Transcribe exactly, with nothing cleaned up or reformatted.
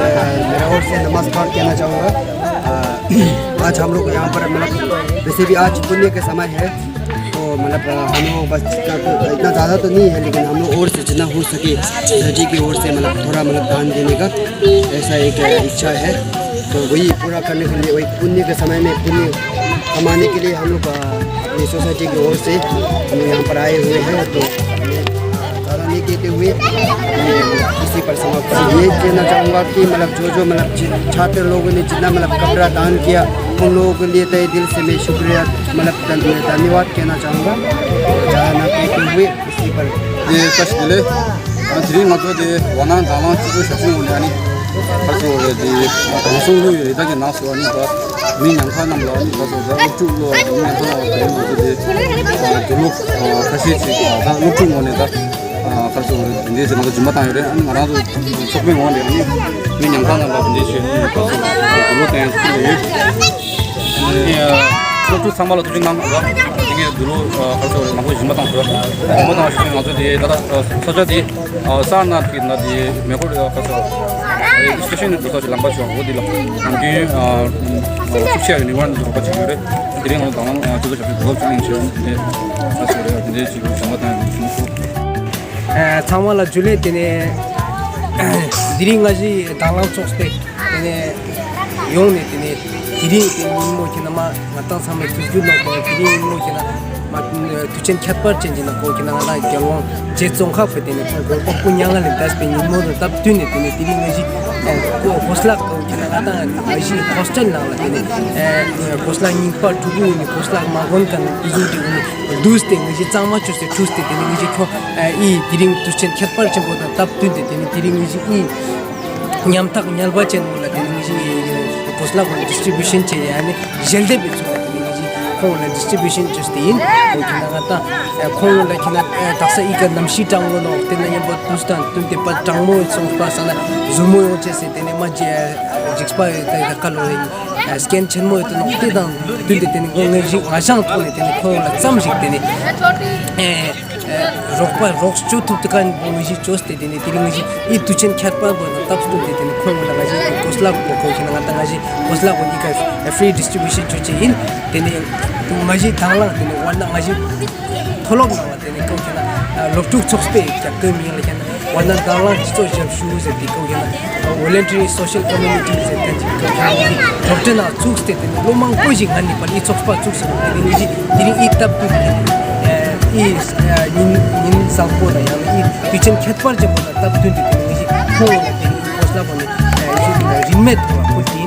मेरा ओर से नमस्कार कहना चाहूँगा। आज हम लोग यहाँ पर, मतलब, वैसे भी आज पुण्य का समय है, तो, मतलब, हम लोग बस इतना तो, इतना ज़्यादा तो नहीं है, लेकिन हम लोग ओर से जितना हो सके, सोसाइटी की ओर से, मतलब, थोड़ा, मतलब, दान देने का ऐसा एक इच्छा है। तो वही पूरा करने के लिए, वही पुण्य के समय में पुण्य कमाने के लिए हम लोग, अ, अपनी सोसाइटी की ओर से हम लोग यहाँ पर आए हुए हैं। तो हमें ज़्यादा नहीं कहते हुए मैं इसी पर समाप्त। ये कहना चाहूँगा कि, मतलब, जो जो, मतलब, जि- छात्र लोगों ने जितना, मतलब, कपड़ा दान किया, उन लोगों के लिए तहे दिल से मैं शुक्रिया, मतलब, धन- धन्यवाद कहना चाहूँगा। ज़्यादा ना कहते हुए इसी पर ये कष्ट ले। དེ་རིང་ང་ཚོ་དེ་ཝ་ནང་དང་བླངས་སྤྱི་ཚོགས་ཞབས་ཞུ་ངོས་ནས་ཨ་ནི་ཁ་སོ་རེ་དེ་གང་སོང་ལུས་རེ་ད་གི་ནང་སོ་ཨ་ནི་ད་མི་ཉམ་ཐག་རྣམས་ལ་ཨ་ནི་ཁ་སོ་ད་སློབ་ཕྲུག་ལོ་མི་ཉམ་ཐག་རྣམས་ལ་དེ་རིང་ང་ཚོ་དེ་དུ་ལུག་ཁ་ཤས་ཅིག་ད་སློབ་ཕྲུག་ངོས་ནས་ད་ཁ་སོ་རེ་དེ་འདྲའི་ཅིག་ང་ཚོ་སྦྱིན་པ་བཏང་ཡོད་རེད། ཨ་ནི་ང་རང་ཚོ་ཚོགས་པའི་ངོས་ནས་ཨ་ནི་མི་ཉམ་ཐག་རྣམས་ལ་དེ་འདྲའི་ཞུ་ནས་ཁ་སོ་དུ་ལུག་བཏང་ཡོད་ཟེར་གྱི་ཡོད། སློབ་ཕྲུག་ཚང་མ་ལ་ཐུགས་རྗེ་གནང་ར། དེ་གའི་འདི་ལོ་ག་ཚོད་རེད་མང་པོ་སྦྱིན་པ་བཏང་ཐུབ་ར། སྦྱིན་པ་བཏང་ཞུས་ནས་ང་ཚོ་དེ་ད་ལྟ་ས་ཆ་དེ་ས་ནག་གི་ན་དེ་མེ་འཁོར་ག་ཚོད་རེད་སི་ཊེ་ཤན་ནས་འགྲོ་ས་ཞིག་ལམ་པ་ཞིག་འོ་དེ་ལ་ནམ་རྒྱུན་ཤུགས་ཆེ་ཡང་ནི་ཝར་ནས་འགྲོ་པ་ཅིག་ཡོད་རེད། དེ་རིང་ང་ཚོ་དང་བླངས་ཅུ་ཚོད་ཞབས་ཞུ་བགོ་བཙུགས་ཡིན་ཞུ་ནས་ག་ཚོད་རེད་དེ་འདྲའི་ཅིག་སྦྱིན་པ་བཏང་ཡོད་ཞུ། ཚང་མ་ལ་ཇུ་ལེ། དེ་ནས་དེ་རིང་ང་ཞིག་དང་བླངས་ཚོགས་པའི་དེ་ནས་ཡོང་ནས་དེ་ནས་དེ་རིང་དེ་ཉིན་མོ་ཁྱེད་རྣམ་པ་ང་ཏང་ཚང་མས་དུས་རྒྱུན་ནང་དེ་ནས་དེ་རིང་ཉིན་མོ་ཁྱེད་རྣམ་པ་དུས་ཆེན་ཁྱད་པར་ཅན་གྱི་ནང་ཁོ་ཁྱེད་རྣམ་ང་ཏང་རྒྱལ་དབང་རྗེ་ཙོང་ཁ་པའི་དེ་ནས་ཁོང་གོང་པོ་སྐུ་མྱ་ངན་ལས་འདས་པའི་ཉིན་མོ་དང་སྟབས་བསྟུན་ནས་དེ་ནས་དེ་རིང་ང་ཞིག་ཁོ་གོ་ས་ལ་ཁོ་ཁྱེད་རྣམ་ང་ཏང་ང་ཞིག་ཧོ་སི་ཊེལ་ནང་ལ་དེ་ནས་གོ་ས་ལ་རྙིང་པ་ཕྲུ་གུ་ནས་གོ་ས་ལ་མ་གོན་མཁན་དེ་ཚོ་དེ་ནས་བསྡུས་ཏེ་ང་ཞིག་གཙང་མ་བཅོས་ཏེ་ཁྲུས་ཏེ་དེ་ནས་ང་ཞིག་ཁོ་ཨི་དེ་རིང་དུས་ཆེན་ཁྱད་པར་ཆེན་པོ་དང་སྟབས་བསྟུན་ཏེ་དེ་ནས་དེ་རིང་ང་ཞིག་ཨི་ཉམ་ཐག་ཉལ་བ་ཅན་ངོ་ལ་དེ་ནས་ང་ཞིག་གོ་ས་ལ་ཁོང་ཌི་སི་ཊི་བྷིའུ་ཤན་བྱས་ཡ་ནི་ཞལ་འདེབས་པའི་ཚུལ་ལ་དེ་ནས་ང་ཞིག་ཁོང་ལ་ཌི་སི་ཊི་བྷིའུ་ཤན་བཅོས་ཏེ་ཡིན། ཁོང་གི་ན་ང་ད་ཁོང་ལ་ཁྱེད་ན་དག་ས་ཨི་ཀ་གནམ་གཤིས་གྲང་མོ་ནོ་དེ་ན་ཉམ་པོ་དུས་དང་བསྟུན་ཏེ་པ་གྲང་མོ་སོང་པ་ས་ན་ཟུར་མོ་ཡོང་བྱས་སེ་དེ་ནས་མ་འཇིགས་པ་ཡོད་དེ་ཁ་ལོ་རེ། སྐད་ཆེན་མོ་ཡོད་དོ་ནོ་དེ་དང་བསྟུན་ཏེ་དེ་ནི་ངོ་ངེས་ཤིག་ང་ཞང་ཐོག་ནས་དེ་ནི་ཁོང་ལ་ཙམ་ཞིག་དེ་ནི་ཨེ་ཨེ་རོགས་པ་རོགས་སྐྱོ་ཐུབ་ཏུ་ཀ་ངོ་ངེས་ཤིག་བཅོས་ཏེ་དེ་ནི་དེ་རིང་ངེས་ཤིག་ཨི་དུས་ཆེན་ཁྱད་པར་པོ་དང་སྟབས་བསྟུན་ཏེ་དེ་ནི་ཁོང་ལ་ངེས་ཤིག་གོ་ས་ལ་གོ་ཁོ་ཤིག་ན་ང་དང་ངེས་ཤིག་གོ་ས་ལ་གོ་འདི་ཀ་ཧྥི་རི་ཌི་སི་ཊི་བྷིའུ་ཤན་བཅོ་ཆེ་ཡིན། དེ་ནི་ངེས་ཤིག་དང་བླངས་དེ་ནི་ཝར་ན་ངེས་ཤིག་མཐོ་སློབ་ནང་ལ་དེ་ནི་ཀོ་ཁྱེད་ན་སློབ་ཕྲུག་ཚོགས་པའི་རྒྱབ་སྐྱོར་མིང་ལ་ཁྱེད་ན་ཝར་ན་དང་བླངས་སྤྱི་ཚོགས་ཞབས་ཞུ་ཟེར་ཏེ་ཀོ་ཁྱེད་ན་ཝོ་ལན་ཊི་རི་སོ་ཤལ་ཀོ་མུ་ནི་ཊི་ཟེར་ཏེ་ཅིག་ཀོ་ཁྱེད་ན་སློབ་གྲྭ་ནང་བཙུགས་ཏེ་དེ་ནི་ལོ་མང་པོ་ཞིག་ང་ནི་པར་ཨི་ཚོགས་པ་བཙུགས་སོང་། དེ་ནི་ངེས་ཤིག་དེ་རིང་ཨི་སྟབས་བསྟུན་ཏེ་ཨི་ཉིན་ཉིན་བཟང་པོ་དང་ཡང་ན་ཨི་དུས་ཆེན་ཁྱད་པར་ཅན་པོ་དང་སྟབས་བསྟུན་ཏེ་དེ་ནི་ངེས་ཤིག་ཁོང་ལ་དེ་ནི་ཨི་ཁོ་ས་ལ་པོ་ནི་ཨི་རིན་མེད་ཐོག་ལ་ཕུལ་ཏེ།